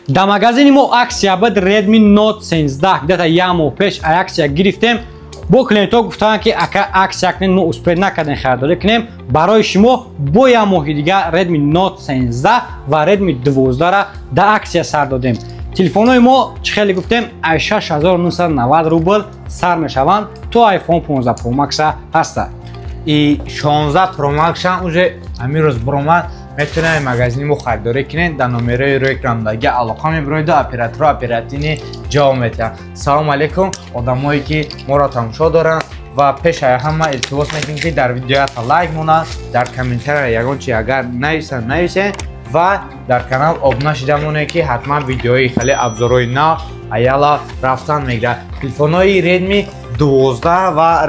Дар магазини мо акция буд Redmi Note 13, где-то як моҳ пеш акция гирифтем. Бо клиентҳо гуфтанд, ки ака, акция кунем, мо успеть накардем харидорӣ кунем. Барои шумо бо як моҳи дигар Redmi Note 13 ва Redmi 12-ра дар акция сар додем. Телефонҳои мо, чӣ хеле гуфтем, аз 6990 рубл сар мешаванд, то iPhone 15 Pro Max ҳаста. И 16 Pro Max ҳам уже ҳамин рӯз биромад, метавонед магазини мо харидорӣ кунед. Дар номерои рӯи экрандагӣ алоқа мебироиду операторо оперативно ҷавоб метиҳанд. Салому алейкум, одамое ки моро тамошо доранд, ва пешаи ҳама илтимос мекунем, ки дар видеоята лайк монанд, дар комментария ягон чи агар нависанд, нависед ва дар канал обуна шида монед, ки ҳатман видеои хеле обзорҳои нав аяла рафтан мегирад. Телефонҳои Redmi 12 ва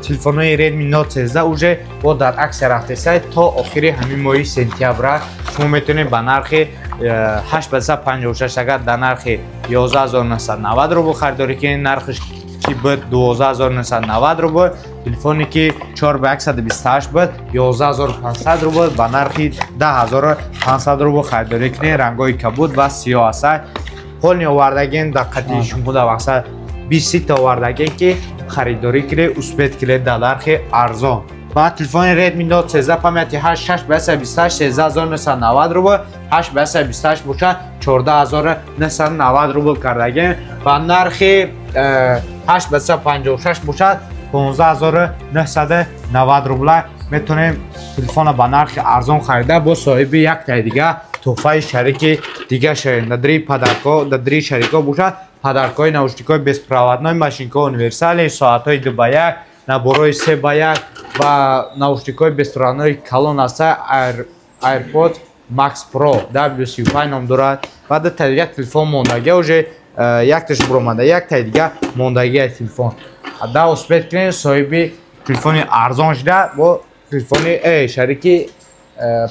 телефонҳои Redmi Note 13 уже бо дар акция рафтесай. То охири ҳамин моҳи сентябра шумо метавонед ба нархи 8 ба 56, агар дар нархи 11 990 рубл харидорӣ кунед, нархиш ки буд 12 990 рубл. Телефоне ки 4 ба 128 буд, 11 500 рубл, ба нархи 10 500 рубл харидорӣ кунед. Рангҳои кабуд ва сиёҳ ҳастад. Полный овардагем дар қати шумо, дар мақсад 20 та овардагем, ки харидорӣ кунед, успеть кунед дар нархи арзон. Ва телефони Redmi Note 13 памяти 8, 6 ба 128, 13 990 рубл, 8 ба 128 бошад, 14 990 рубл кардагем ва нархи 8 ба 156 бошад, 15 990 рубла. Метавонем телефона ба нархи арзон харида, бо соҳиби яктаи дига туҳфаи шарики дига шавем. Дар дри подарко, дар дри шарикҳо бошад, подаркҳои наушникҳои беспроводной, машинкаҳои универсальный, соатҳои 2 ба 1, наборҳои 3 ба 1 ва наушникҳои беспроводной калон аста, AirPod Max Pro W35 ном дорад. Ва дутаи дига телефон мондагия, уже якташ буромада, яктаи дига мондагия телефон. Да успеть кунед, соҳиби телефони арзон шуда, бо телефони шарики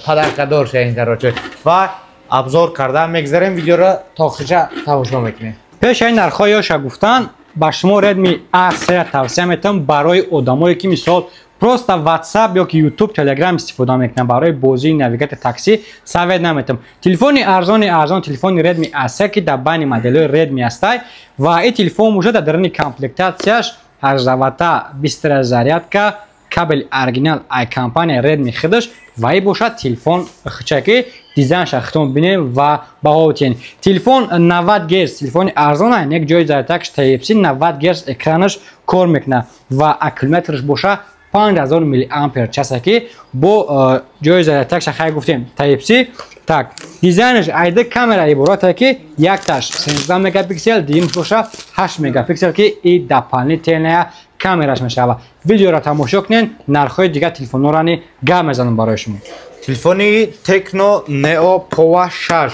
подаркадор шавем. Короче, ва обзор карда мегзарем, видеоро то охирша тамошо мекунем. Пешаи нархҳои ёша гуфтан, ба шумо Redmi A3 тавсия метавам барои одамое ки, мисол, просто WhatsApp ё ки YouTube, Telegram истифода мекунам. Барои бозии, навигатор, такси совет наметавам. Телефони арзони арзон, телефони Redmi A3, ки дар байни моделҳои Redmi ҳастай, ва ин телефон бошад, дар даруни комплектатсияш 18 ватта быстрая зарядка, кабели оригинал ай компания Redmi худаш, ва ин бошад телефон хчаки дизайнша хитон бинем ва баҳо тиен. Телефон 90 герц, телефони арзон, як ҷои зарядкаш Type-C, 90 герц экранаш кор мекунад ва аккумулятораш боша 5000 миллиампер часа, ки бо ҷои зарядкаша хай гуфтем, Type-C. Так, дизайнаш айда камера иборат, ки якташ 13 мегапиксел, дуюмш боша 8 мегапиксел, ки и дополнительная камераш мешава. Видеоро тамошо кунед, нархҳои дигар телефонҳоро ни гап мезанам барои шумо. Телефони Tecno Neo Power 6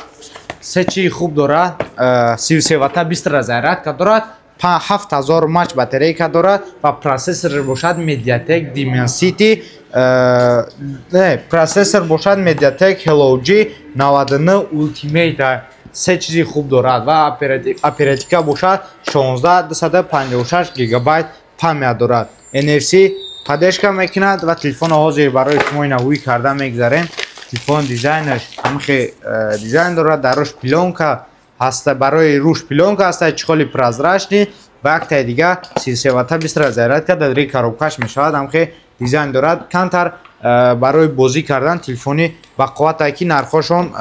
се чии хуб дорад: 33 ватта быстрая зарядка дорад, 7000 мАч батарейка дорад ва процессор бошад MediaTek Dimensity, не, процессор бошад MediaTek Helio G99 Ultimate. Се чизи хуб дорад ва оперативка бошад 16, 256 гигабайт память дорад, NFC поддержка мекунад. Ва телефоно ҳозир барои шумо ина ҳуй карда мегзарем. Телефон дизайнаш ҳамихе дизайн дорад, дар руш плёнка ҳаста, барои руш плёнка ҳаста, чехоли прозрачный ва яктаи дига 33 ватта быстрая зарядка дар рӯи коробкаш мешавад. Ҳамихе дизайн дорад, камтар барои бозӣ кардан телефони бақуввате, ки нархҳошон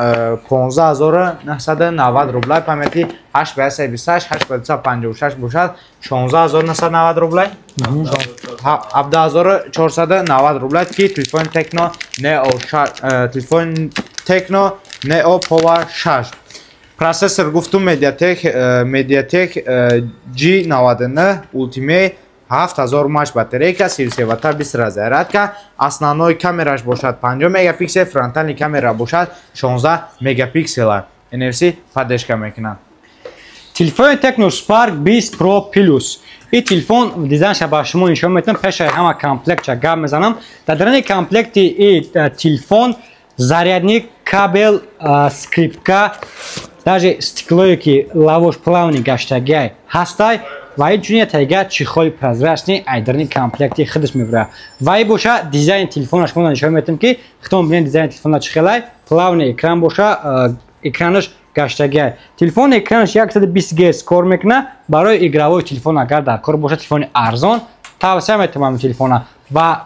15 990 рублай, памяти 8 ба 128, 8 ба 256 бошад 16 990 рублай, 17 490 рублай, ки телефони Tecno Neo, телефони Tecno Neo Power 6. Процессор гуфтум, MediaTek G99 Ultimate, 7000 мАч батарейка, 33 ватта быстрая зарядка, основной камераш бошад 50 мегапиксел, фронтальный камера бошад 16 мегапиксела, NFC поддержка мекунад. Телефони Tecno Spark 20 Pro Plus. Ин телефон дизайнша ба шумо нишон метавам. Пешаи ҳама комплектша гап мезанам. Дар даруни комплекти ин телефон зарядник, кабел, скрепка, даже стеклое, ки лавош плавный гаштагиай ҳастай, ва инчунин тайга чехоли прозрачный айдарни комплекти худаш мебурад. Ва ин боша дизайни телефонаш мо нишон метавам, ки худтон бинед дизайни телефона чӣ хелай плавный экран боша, экранаш. гаштагиай. Телефон экранаш 120 Гц кор мекунад. Барои игровой телефон агар дар кор бошад, телефони арзон тавсия метавонам телефона. Ва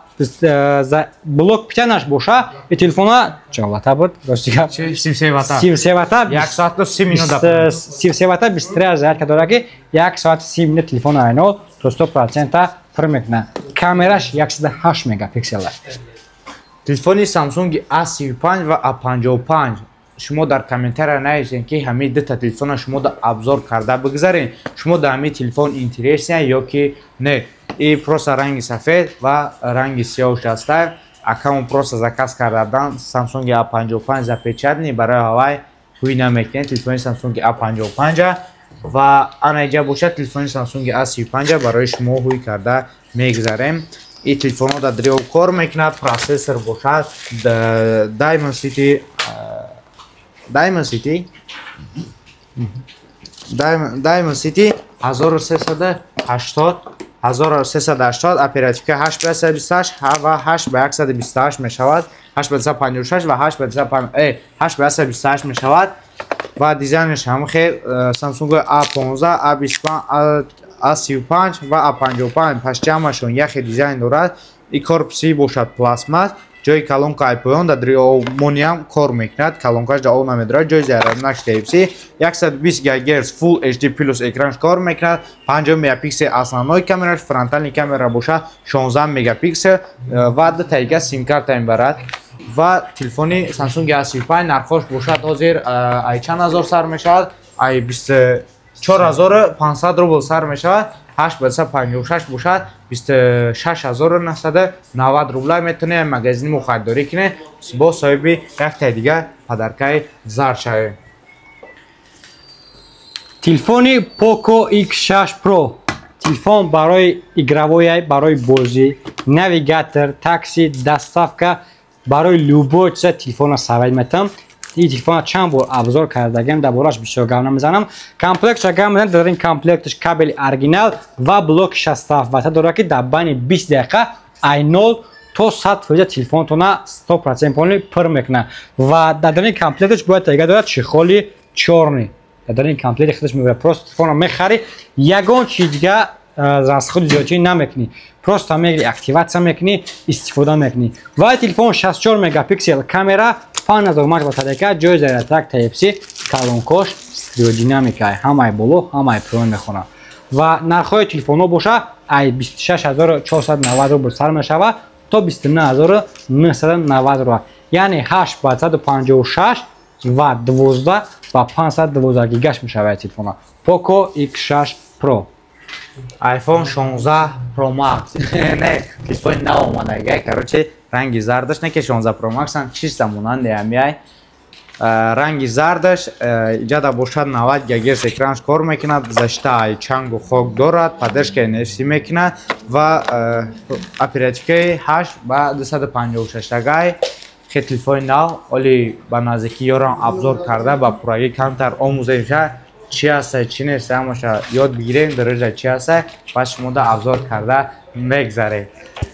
блок питания ш боша, и телефона чанд вата буд? Рости гап. 33 вата. 33 вата. 1 соату 30 минута. 33 вата, 23 зарядка дорад, ки 1 соат 30 минут телефон айно то 100% пур мекунад. Камераш 108 мегапиксел. Телефони Samsung A35 ва A55. Шумо дар комментария нависед, ки ҳамин дута телефона шумо да обзор карда бигзарен. Шумо да ҳамин телефон интересен ё ки не? И просто ранги сафед ва ранги сиёҳш аста. Акамон просто заказ кардадан Samsung A55 запечатанный, барои ҳавай ҳуй намекунед телефони Samsung A55. Ва ана иҷа бошад телефони Samsung A35, барои шумо ҳуй карда мегзарем. И телефонҳо дар дрио кор мекунад, процессор бошад Dimensity 1380, 1380, оперативка 8 ба 128 ва 8 ба 128 мешавад, 8 ба 256 ва 8 ба 8 ба 128 мешавад. Ва дизайнаш ҳам хел Samsung A15, A25, A35 ва A55 пас ҷамъашон яхе дизайн дорад. И корпуси бошад пластмасс, ҷои колонка айпоён дар дриомониам кор мекунад, колонкаш дар об намедорад, ҷои заряднаш Type-C, 120 ГГц Full HD плюс экранш кор мекунад, 50 мегапиксел основной камераш, фронтальный камера бошад 16 мегапиксел ва ду тайга сим-карта мебарад. Ва телефони Samsung A35 нархош бошад ҳозир ай чанд ҳазор сар мешавад? Ай 24500 рубл сар мешавад. 8 ба 256 бошад 26990 рубла. Метавонед магазини мо харидорӣ кунед, бо соҳиби яктаи дига подаркаи зард шавед. Телефони Poco X6 Pro, телефон барои игровой, барои бозӣ, навигатор, такси, доставка, барои любой чиза телефона совет метам. Ин телефона чанд бор обзор кардагем, дар бораш бисёр гап намезанам. Комплектша гап мезанам. Дар ин комплекташ кабели оригинал ва блоки 67 вата дорад, ки дар байни 20 дақиқа ай 0 то 100% телефонтона 100% полный пур мекунад. Ва дар ин комплекташ бояд тайга дорад чехоли чёрный, дар ин комплекти худаш мебарад. Просто телефонро мехарӣ, ягон чиз дига расходи зиёдчӣ намекунӣ, просто мегири, активация мекунӣ, истифода мекунӣ. Ва телефон 64 мегапиксел камера, 5000 мАч батарейка, ҷои зарядтак Type-C, колонкош стереодинамика, ҳамаи боло, ҳамаи поён мехонад. Ва нархҳои телефонҳо боша ай 26490 рубл сар мешавад то 29990 рубл, яъне 8 ба 156 ва 12 ба 512 гигаш мешавад телефона Poco X6 Pro. iPhone 16 Pro Max, не, телефони нав омадагай, короче, ранги зардаш, не ки 16 Pro Max ам чиста монанди ҳамиай. Ранги зардаш иҷада бошад 90 ГГц экранш кор мекунад, защита ай чангу хок дорад, поддержка NFC мекунад ва оперативкаи 8 ба 256 тагай. Хе телефони нав, оли ба наздикӣ ёрам обзор карда ба пуррагӣ камтар омӯзем, чи ҳаста, чи нест, ҳамаша ёд бигирем, дароҷа чи ҳаста, баъд шумо да обзор карда мегзарем.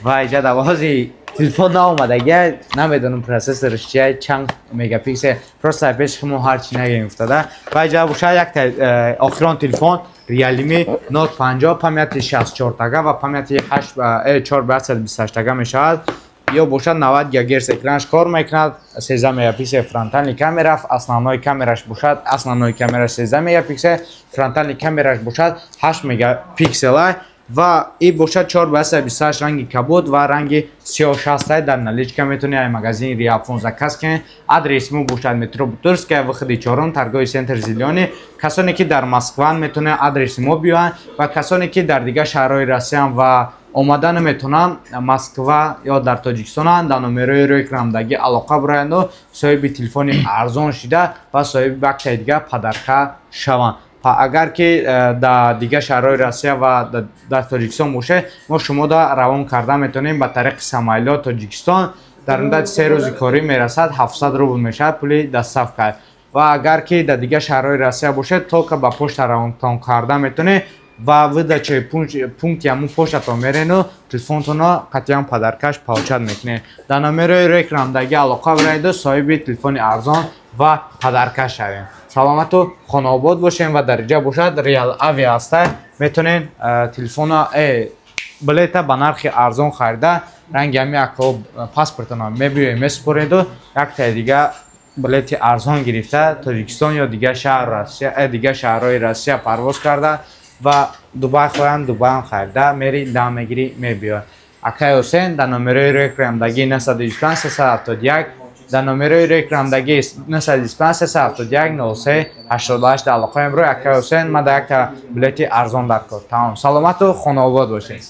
Ва иҷада бози телефон наомадагия, намедонам процессорш чия, чанд мегапиксел, просто пеши мо ҳарчи нагем уфтада. Ва иҷа бошад якта охирон телефон Realme Note 50, памяти 64 тага ва памяти 4 ба 128 тага мешавад. Ё бошад 90 ГГц экранш кор мекунад, 13 мегапиксел фронтальный камера, основной камераш бошад, основной камераш 13 мегапиксел, фронтальный камераш бошад 8 мегапиксела. Ва и бошад 4 ба 128, ранги кабуд ва ранги сиёҳ шастай. Дар наличка метавонед ай магазини Реалфон заказ кунед. Адреси мо бошад метро Бутырская, выходи чорум, торговый центр Зелёный. Касоне ки дар Москван, метавонед адреси мо биёянд, ва касоне ки дар дигар шаҳрҳои Россиян ва омада наметавонанд Москва ё дар Тоҷикистонанд, дар номерои рӯи экрандаги алоқа бураянду соҳиби телефони арзон шида ва соҳиби яктаи дига подарка шаванд. Агар ки дар дигар шаҳрҳои Россия ва дар Тоҷикистон бошед, мо шумо да равон карда метавонем ба тариқи самолёт Тоҷикистон, дар муддати 3 рӯзи корӣ мерасад, 700 рубл мешавад пули доставка. Ва агар ки дар дигар шаҳрҳои Россия бошед, только ба почта равонтон карда метавонем ва выдачаи пункти ҳамун почтатон мерену телефонтонро қатъиян подаркаш получать мекунед. Дар номерои рӯи экрандаги алоқа бираеду соҳиби телефони арзон ва подарка шавем. Саломату хонаобод бошем ва дар инҷа бошад Реал Авиа ҳаста, метавонед телефона, билета ба нархи арзон харида, ранги ҳами ако паспортона мебиёед, месупореду яктаи дига билети арзон гирифта, Тоҷикистон ё дигар шаҳр Россия, дигар шаҳрҳои Россия парвоз карда ва Дубай хоҳанд, Дубайам харида мери, дам мегирӣ, мебиёд. Акай Ҳусен дар номерои рекламдагӣ 925 371, дар номерои рекламдагӣ 925 371 03 88 алоқаем рӯй. Акай Ҳусен, ман дар якта билети арзон дар кор. Тамом, саломату хонаобод бошед.